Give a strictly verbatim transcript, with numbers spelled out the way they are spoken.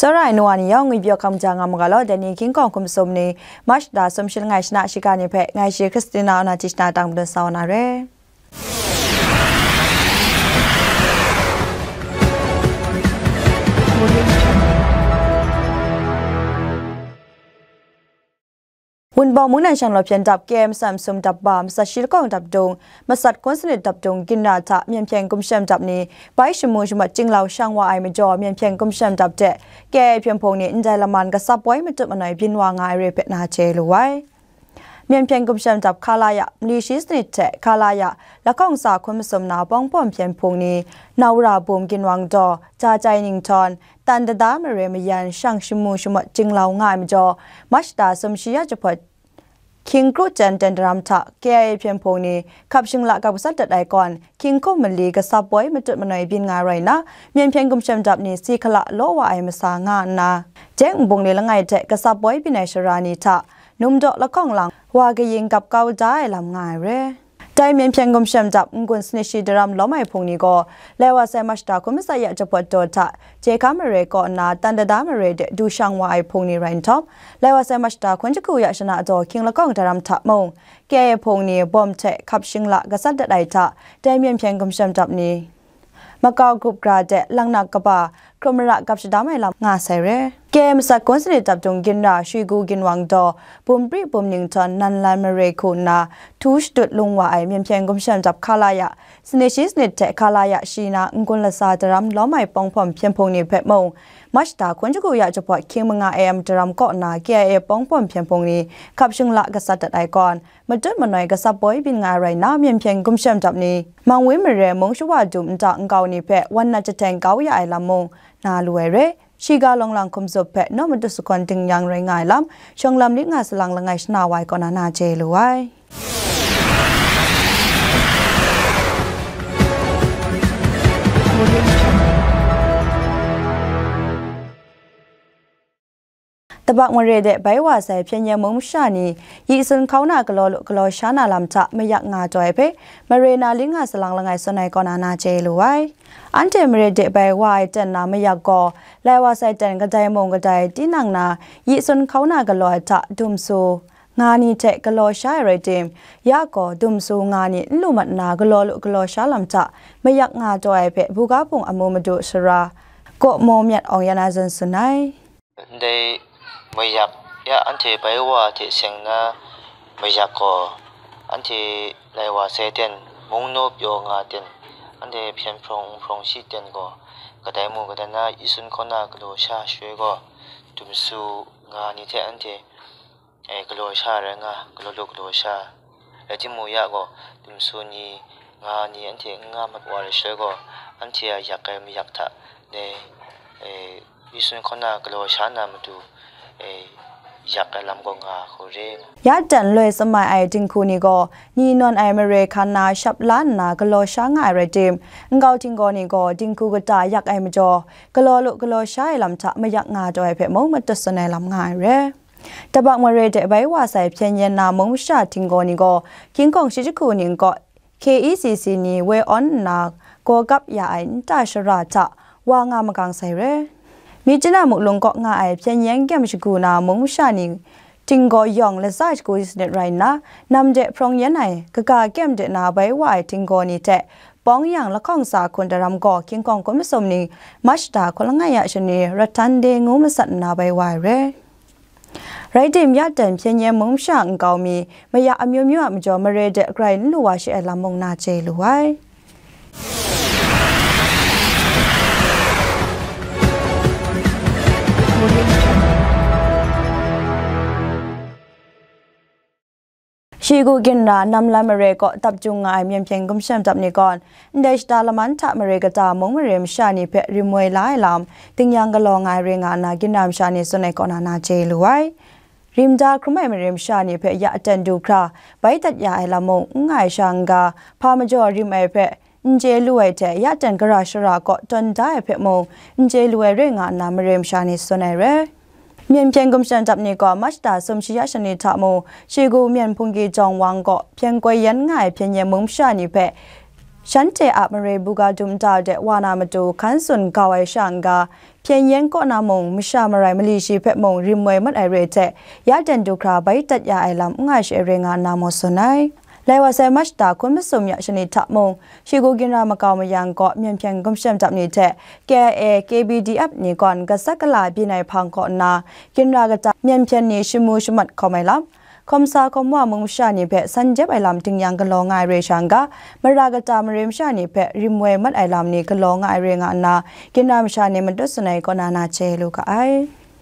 Tara ai nu wa ni yawng ngwi pyaw hkam ja nga mu ga law, dai ni King Kawng hkum sum ni March da sum shi langai shana shiga ni hpe ngai shi Christina Onatishna tang madun sa wa na re. Wunpawng mungdan shanglawt hpyen dap K M S M sum dap ba, masat shi lakawng dap dung, masat kun sanit dap dung ginra hta Myen Hpyen Gumshem dap ni bai shamu shamat jinglau shang wa ai majaw, Myen Hpyen Gumshem dap hte K I A hpyen hpung ni ndai laman gasap woi matut manoi byin wa nga ai re hpe na chye lu ai. Myen Hpyen Gumshem dap Khalaya mali shi sanit hte Khalaya lahkawng sa hkun masum na Pawngpawm hpyen hpung ni, Naura bum ginwang daw, Jajai ninghtawng, Tan dada mare mayan shang shamu shamat jinglau nga ai majaw, March da sum shi ya jahpawt Hkying kru jan ten daram hta K I A hpyen hpung ni hkap shingla kap gasat dat ai kawn, hkying hkum mali gasap woi matut manoi byin nga rai nna, Myen Hpyen Gumshem dap ni si hkala law wa ai masa nga nna, Jeng nbung ni langai hte gasap woi byin ai sara ni hta, Numdaw lahkawng lang wa kayin gap kau da ai lam nga ai re. Dai Myen Hpyen Gumshem dap n-gun sanit shi daram lawm ai hpung ni gaw, lai wa sai March da hkun matsat ya jahpawt daw hta, Jehkam mare kaw nna Tan dada mare de du shang wa ai hpung ni rai nhtawm, lai wa sai March da hkun jahku ya shana daw hkying lahkawng daram hta mung, K I A hpung ni bawm hte hkap shingla gasat dat ai hta, dai Myen Hpyen Gumshem dap ni makau grup gra de langnak kaba hkrum mara gap shadam ai lam nga sai re. K M S kun sanit dap dung ginra Shwigu ginwang daw, Bumri bum ninghtawng Nanlan mare hku nna htu shadut lung wa ai Myen Hpyen Gumshem dap Khalaya sanit shi sanit hte Khalaya shi na n-gun latsa daram lawm ai Pawngpawm hpyen hpung ni hpe mung, March da hkun jahku ya jahpawt hkying manga A M daram kaw nna K I A Pawngpawm hpyen hpung ni hkap shingla gasat dat ai kawn, matut manoi gasap boi byin nga ai rai nna, Myen Hpyen Gumshem dap ni Mangwin mare mung shawa dum nta nkau ni hpe wan nat jahten kau ya ai lam mung na lu ai re. Shiga lawng lang hkum zup hpe naw matut sahkawn ding yang rai nga ai lam, shawng lam lit nga salang langai shana wa ai kaw na na chye lu ai. Tabak mare de bai wa sai hpyen yen mung masha ni, yi sun hkau na galaw lu galaw sha na lam hta mayak nga taw ai hpe, mare na ling nga salang langai sawn ai kaw na na chye lu ai. Anhte mare de bai wa ai ten na mayak gaw, lai wa sai ten kadai mung kadai tinang na, yi sun hkau na galaw ai hta dum su nga ni hte galaw sha ai rai tim, ya gaw dum su nga ni n lu mat nna galaw lu galaw sha lam hta mayak nga taw ai hpe, buga hpung amu madu sara, kaw maw myat awng ya na zawn tsun ai. Ndai mayak ya anhte bai wa hte seng na mayak gaw, anhte lai wa sai ten, mung naw pyaw nga ten, anhte hpyen hprawng nhprawng shi ten gaw, kadai mung kadai na yi sun hkaw na galaw sha shaloi gaw, dum su nga ni hte anhte, e, galaw sha rai nga, galaw lu galaw sha. Rai timung ya gaw, dum su ni nga ni anhte n nga mat wa ai shaloi gaw, anhte a yak ai mayak hta, dai, e, yi sun hkaw na galaw sha na matu, e, yak ai lam gaw nga hku re. Ya ten loi tsamai ai dinghku ni gaw, ni nawn ai mare hkan na shap la nna galaw sha nga ai rai tim, nkau htinggaw ni gaw dinghku kata yak ai majaw, galaw lu galaw sha ai lam hta mayak nga taw ai hpe mung matut tsun ai lam nga ai re. Tabak mare de bai wa sai hpyen yen na mung masha htinggaw ni gaw, King Kong shi jahku ning kaw K E C C ni woi awn nna gaw gap ya ai nta shara hta wa nga magang sai re. Myitkyina muklung kaw nga ai hpyen yen gyem shagu na mung masha ni htinggaw yawng latsa shagu sanit rai nna, nam de hprawng yen ai, kaga kyem de na bai wa ai htinggaw ni hte bawng yang lahkawng sa hkun daram gaw King Kong hkun masum ni March da hkun langai ya shani Rathan de ngu masat nna bai wa ai re. Rai tim, ya ten hpyen yen mung masha nkau mi, mayak amyu myu a majaw mare de grai n lu wa shi ai lam mung na chye lu ai. Shigu ginra Namlan mare kaw dap jung nga ai Myen Hpyen Gumshem dap ni gawn, ndai shata laman hta mare kata mung mare masha ni hpe rim woi la ai lam, ding yang galaw nga ai re nga nna ginra masha ni tsun ai kaw na na chye lu ai. Rim da hkrum ai mare masha ni hpe ya aten du hkra, bai dat ya ai lam mung n nga ai sha n ga, hpa majaw rim ai hpe n chye lu ai hte, ya ten gara shara kaw tawn da ai hpe mung n chye lu ai re nga nna mare masha ni tsun ai re. Myen Hpyen Gumshem dap ni gaw March da sum shi ya shani hta mu, Shigu Myen Hpunggi Jawng Wang gaw hpyen koi yan nga ai hpyen yen mung masha ni hpe Shanhte a mare buga dum nta de wa na matu hkan tsun kau ai sha n-ga, Pyengyen kaw na mung masha marai mali shi hpe mung rim woi mat ai re hte, ya ten du hkra bai tat ya ai lam n nga ai she re nga nna maw tsun ai. Lai wa sai March da hkun masum ya shani hta mung, Shigu ginra makau mayang kaw myen hpyen gumshem dap ni hte K I A, K B D F ni gawn gasat gala byin ai hpang kaw nna, ginra kata myen hpyen ni shamu shamat hkawm ai lam, hkawm sa hkawm wa mung masha ni hpe san jep ai lam ting yang galaw nga ai re sha n-ga, mara kata mare masha ni hpe rim woi mat ai lam ni galaw nga ai re nga nna, ginra masha ni matut tsun ai kaw na na chye lu ga ai.